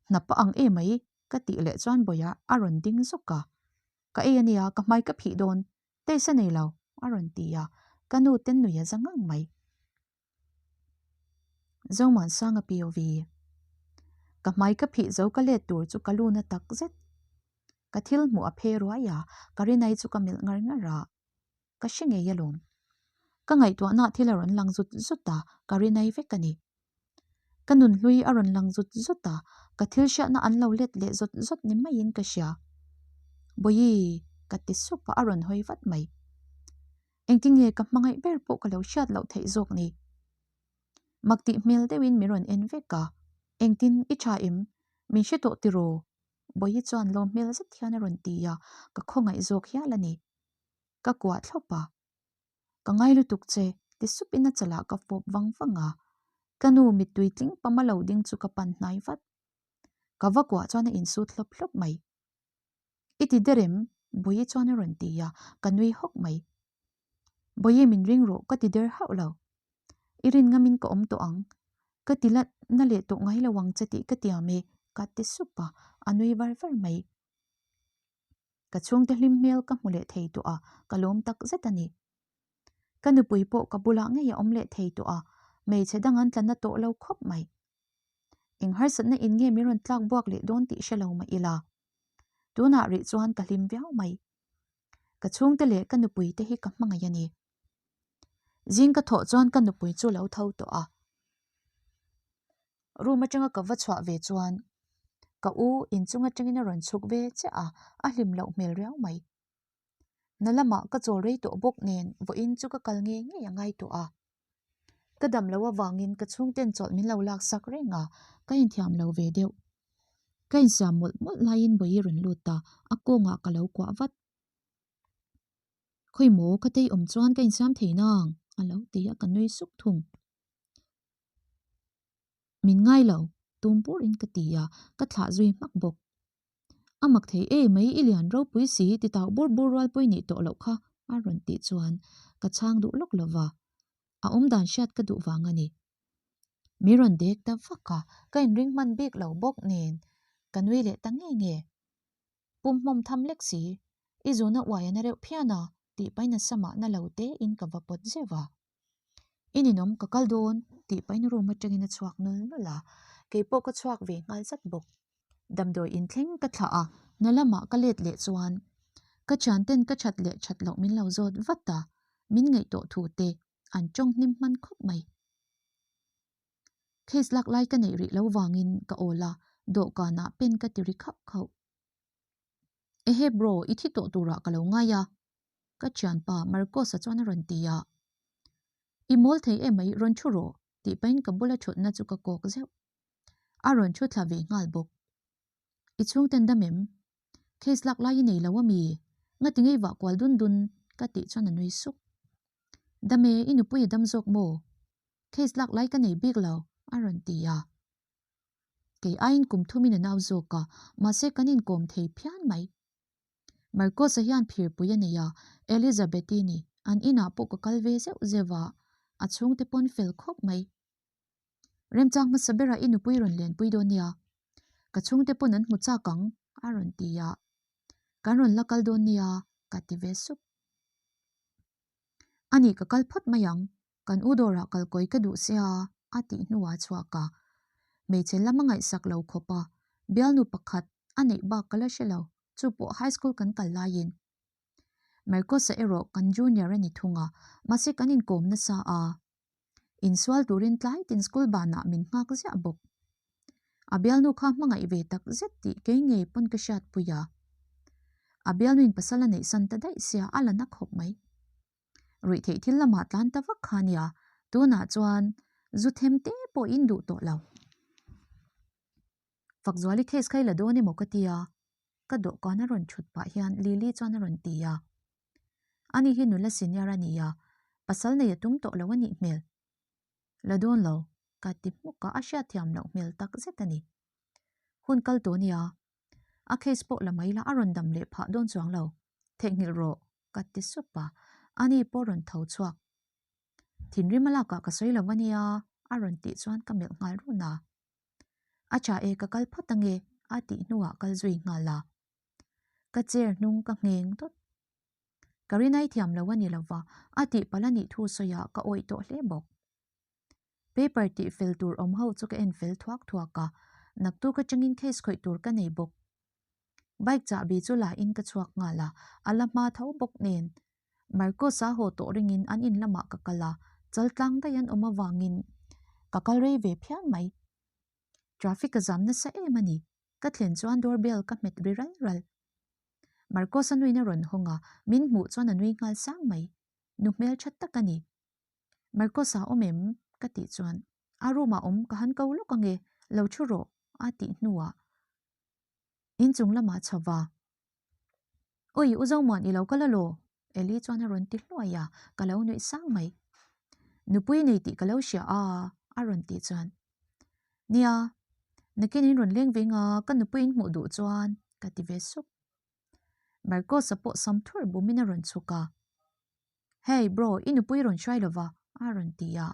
Hnapa ang emai ka tih leh chuan Bawihah a rawn ding zawk a. Ka ei ania, ka hmai ka phih dawn, taste a nei lo, a rawn ti a, ka nu ten nui a za ngang mai. Zomuansanga POV. Ka hmai ka phih zo ka let tur chu ka lu na tak zet. Ka thil hmuh a phe ruai a, ka rinai chu ka melh ngar ngar a. Ka hre ngei alawm. Ka ngaihtuahna thil a rawn lang zut zut a, ka rinai vek a ni. Ka nunhlui a rawn lang zut zut a, ka thil hriatna an lo let leh zawt zawt ni maiin ka hria. Bawihi, ka ti sup a, a rawn hawi vat mai. Engtinge ka hmangaih ber pawh ka lo hriat loh theih zawk ni? Mak tih hmel deuhin min rawn en vek a, Engtin i tha em? Min hre tawh tiraw? Bawihi chuan lawm hmel zet hian a rawn ti a, ka khawngaih zawk hial a ni. Ka kuah thlawp a. Ka ngai lutuk che, ti supin a chalah ka fawp vang vang a. Ka nu mittui tling pam a lo ding chu ka pan hnai vat. Ka va kuah chuan a insut hlawp hlawp mai. I ti der em? Bawihi chuan a rawn ti a, ka nui hawk mai. Bawihi min ring rawh, ka ti der hauh lo. I rin ngamin ka awm tawh ang. Ka ti la na leh tawh ngai lo ang che tih ka tiam e, ka ti sup a, a nui var var mai. Ka chhungte hlim hmel ka hmu leh thei tawh a, ka lawm tak zet a ni. Ka nupui pawh ka bulah ngei a awm leh thei tawh a, hmeichhe dang an tla na tawh lo khawp mai. Eng harsatna in nge min rawn tlak buak leh dawn tih hre lo mah ila. Tunah rih chuan ka hlim viau mai. Ka chhungte leh ka nupui te hi ka hmangaih a ni. Zing ka thawh chuan ka nupui chu lo tho tawh a. Room atanga ka va chhuah ve chuan ka u inchung atangin a rawn chhuk ve chiah a, a hlim loh hmel riau mai. Na lamah ka chawl rei tawh bawk nen vawiin chu ka kal ngei ngei a ngai tawh a. Ka dam loh avangin ka chhungten chawlh min lo laksak reng a, ka inthiam lo ve deuh. Ka insiam mawlh mawlh laiin Bawihi rawn lut a, a kawngah ka lo kuah vat. Khawi maw ka tei awm chuan ka insiam thei nang? a lo ti a, ka nui suk thung. Min ngai lo, tum burin ka ti a, ka thlah zui hmak bawk. A mak thei e mai i lian ropui si ti tau bur bur rual pawih nih tawh loh kha a rawn tih chuan ka chhang duh lawk lova, a awm dan hriat ka duh vang a ni. Mi rawn dek ta vak a, ka inring hman bik lo bawk nen ka nui leh ta nge nge. Pum hmawm tham lek si, i zuna uai a na reuh phian a tih pahin a samah na lo te in ka va pawt zeuh a. I ninawm ka kal dawn tih pahin room atangin a chhuak nul nul a, keipawh ka chhuak ve nghal zat bawk. Damdawi inthleng ka thlah a, na lamah ka let leh chuan ka thianten ka that leh that loh min lo zawt vat a, min ngaihtuah thu te an tawng hnim hman khawp mai. Case lak lai ka neih rih lo vangin ka awl a, dawhkanah pen ka ti ri khauh khauh. Ehe bro, i thi tawh turah ka lo ngai a, ka thianpa Marcos-a chuan a rawn ti a. I mawl thei emai, rawn thu rawh, tih pahin ka bula thutna chu ka kawk zeuh. A rawn thu thla ve nghal bawk. I chhungten dam em? Case lak lai i nei lo ami? Ngati ngei vah kual dun dun? Ka tih chuan a nui suk. Dam e, i nupui a dam zawk maw? Case lak lai ka nei bik lo, a rawn ti a. Kei aiin kum thumin a nau zawk a, mahse kan inkawm thei phian mai. Marcos-a hian phirpui a nei a, Elizabeth-i ni, an inah pawh ka kal ve zeuh zeuh a, a chhungte pawn fel khawp mai. Remchang hmasa berah i nupui rawn lenpui dawn nia, ka chhungte pawn an hmu chak ang, a rawn ti a. Kan rawn la kal dawn nia, ka ti ve sup. Ani ka kal phawt mai ang, kan u dawrah kalkawi ka duh sia, a tih hnuah a chhuak a. Hmeichhe lam a ngaihsak lo khawp a, bialnu pakhat a neih bak ka la hre lo, chu pawh high school kan kal laiin. Marcos-a erawh kan junior a ni thung a, mahse kan inkawm nasa a. Insual turin tlai tin school banah min nghak ziah bawk. A bialnu kha hmangaih ve tak zet tih kei ngei pawn ka hriatpui a. A bialnuin pasal a neihsan ta daih sia a la na khawp mai. Ruih theih thil lamah tlan ta vak kha nia, tunah chuan zu them te pawh in duh tawh lo. Fakzuali case kha i la dawn emaw ka tia, ka dawhkan a rawn thut pah hian Lily chuan a rawn ti a. Ani hi nula senior a ni a, pasal nei a tum tawh lo a nih hmel. La dawn lo, ka ti hmuk a, a hriatthiam loh hmel tak zet a ni. Hun kal tawh nia. A case pawh la mai la a rawn dam leh phah dawn chuang lo. Theihnghilh rawh ka ti sup a, ani pawh rawn tho chhuak. Thinrim a lakah ka sawi lo ania a rawn tih chuan ka melh nghal run a. A tha e ka kal phawt ange a tih hnuah kal zui nghal a. Ka chair hnung ka ngheng dawt. Ka rinai thiam lo a ni lova a tih palh a nih thu sawiah ka awih tawh hle bawk. Paper tih fel tur awm ho chu ka en fel thuak thuak a, naktuk atangin case khawih tur ka nei bawk. Bike chahbi chu la in ka chhuak nghal a, a la hma tho bawk nen. Marcos-a haw tawh ringin an in lamah ka kal a, chal tlang daih an awm avangin ka kal rei ve phian mai. Traffic a zam nasa em a ni, ka thlen chuan door bell ka hmet ri ral ral. Marcos-a nuin a rawn hawng a, min hmuh chuan a nui nghal sang mai. Nu hmeltha tak a ni. Marcos-a awm em? ka tih chuan a room ah awm ka han ko lawk ange, lo thu rawh a tih hnuah inchung lamah chho va. Ui, u Zomuan i lo kal alaw? Eli chuan a rawn ti hluai a, ka lo nuih sang mai. Nupui nei tih ka lo hria a a rawn tih chuan Nia, nakin in rawn leng veng a, ka nupui in hmuh duh chuan ka ti ve sup. Marcos-a pawh sam thur bumin a rawn chhuk a. Hey bro, i nupui rawn hruai lova a rawn ti a.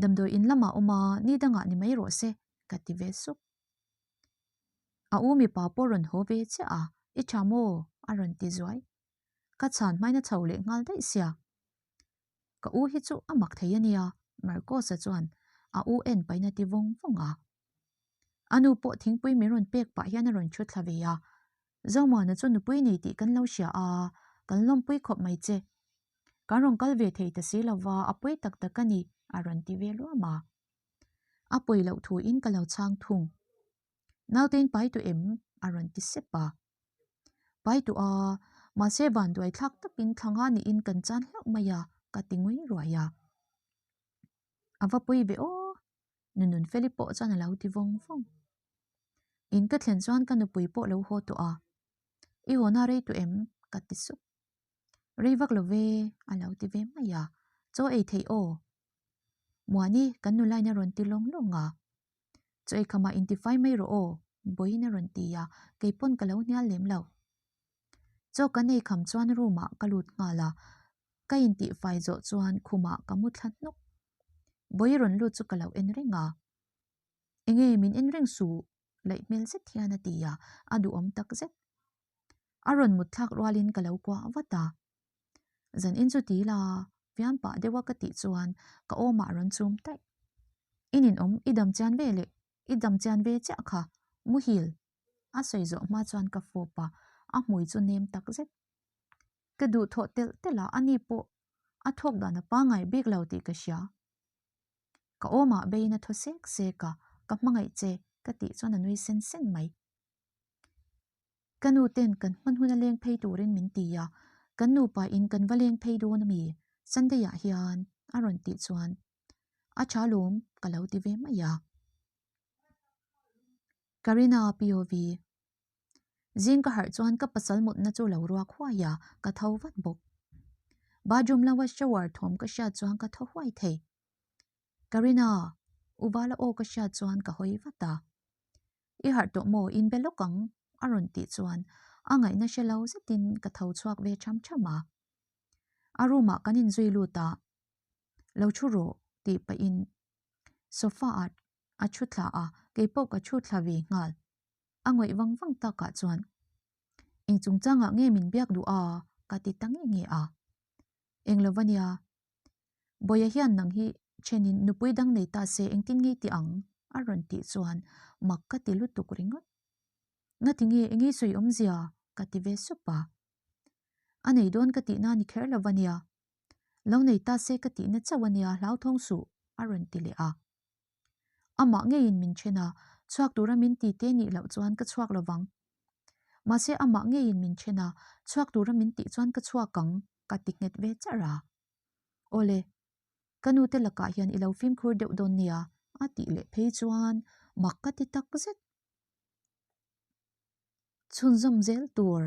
Damdawi in lamah awm a, ni dangah ni mai rawh se ka ti ve sup. A u mipa pawh rawn haw ve chiah a, i tha maw? a rawn ti zuai. Ka chhan hmain a chho leh nghal daih sia. Ka u hi chu a mak thei a nia, Marcos-a chuan a u en pahin a ti vawng vawng a. A nu pawh thingpui min rawn pek pah hian a rawn thu thla ve a, Zomuana chu nupui nei tih kan lo hria a, kan lawmpui khawp mai che. Kan rawn kal ve thei ta si lova, a pawi tak tak a ni, a rawn ti ve luam a. A pawi loh thuin ka lo chhang thung. Nautein pai tu em? a rawn ti sep a. Pai tu a, mahse vanduai thlak takin thlanga niin kan chan hlauh mai a, ka ti ngui ruai a. A va pawi ve aw! Nunun Feli pawh chuan a lo ti vawng vawng. In ka thlen chuan ka nupui pawh lo haw tawh a, I haw na rei tawh em? ka ti sup. Rei vak lo ve a lo ti ve mai a, Chaw ei theih aw. Muani kan nulain a rawn ti lawng lawng a, Chaw ei khamah intifai mai rawh aw Bawiin a rawn ti a, kei pawn ka lo hnial lem lo. Chaw kan ei kham chuan room ah ka lut nghal a, ka intihfai zawh chuan khumah ka mu thla hnawk. Bawi rawn lut chu ka lo en reng a, Enge min en reng suh laih hmel zet hian a ti a, a duhawm tak zet. A rawn mut thlak rualin ka lo kuah vat a, Zan in chu ti la, fiam pah deuh a ka tih chuan ka awmah rawn chum taih. I ninawm i dam chian ve leh i dam chian ve chiah kha, muhil A sawi zawh hma chuan ka fawp a, a hmui chu nem tak zet. Ka duh thawh telh telh a, ani pawh a thawk dan a pangngai bik lo tih ka hria. Ka awmah beiin a thaw sek sek a, ka hmangaih che ka tih chuan a nui sen sen mai. Ka nu ten kan hman hun a leng phei turin min ti a, kan nupa in kan va leng phei dawn ami Sunday ah hian a rawn tih chuan a tha lawm ka lo ti ve mai a. Karina POV Zing ka harh chuan ka pasal mutna chu lo ruak huai a, ka tho vat bawk. Bathroom lama shower thawm ka hriat chuan ka tho huai thei. Karina, u Vala aw ka hriat chuan ka hawi vat a. I harh tawh maw in be lawk ang a rawn tih chuan a ngaihna hre lo zetin ka tho chhuak ve tham tham a. A room ah kan inzui lut a, lo thu rawh tih pahin sofa ah a thu thla a, kei pawh ka thu thla ve nghal. A ngawih vang vang takah chuan, Eng chungchangah nge min biak duh a? ka ti ta nge nge a. Eng lo va nia, Bawia hian nang hi thenin nupui dang nei ta se engtin nge ti ang? a rawn tih chuan mak ka ti lutuk ringawt. Ngati nge enge sawi awmzia? ka ti ve sup a. A nei dawn ka tihna ni kher lo va nia, Lo nei ta se ka tihna chauh a nia hlauthawng suh a rawn ti leh a. Amah ngeiin min then a, chhuak tura min ti te nih loh chuan ka chhuak lo vang. Mahse amah ngeiin min then a, chhuak tura min tih chuan ka chhuak ang ka ti nghet ve charh a. Awle, ka nu te lakah hian i lo fimkhur deuh dawn nia a tih leh phei chuan mak ka ti tak zet. Chhunzawm zel tur.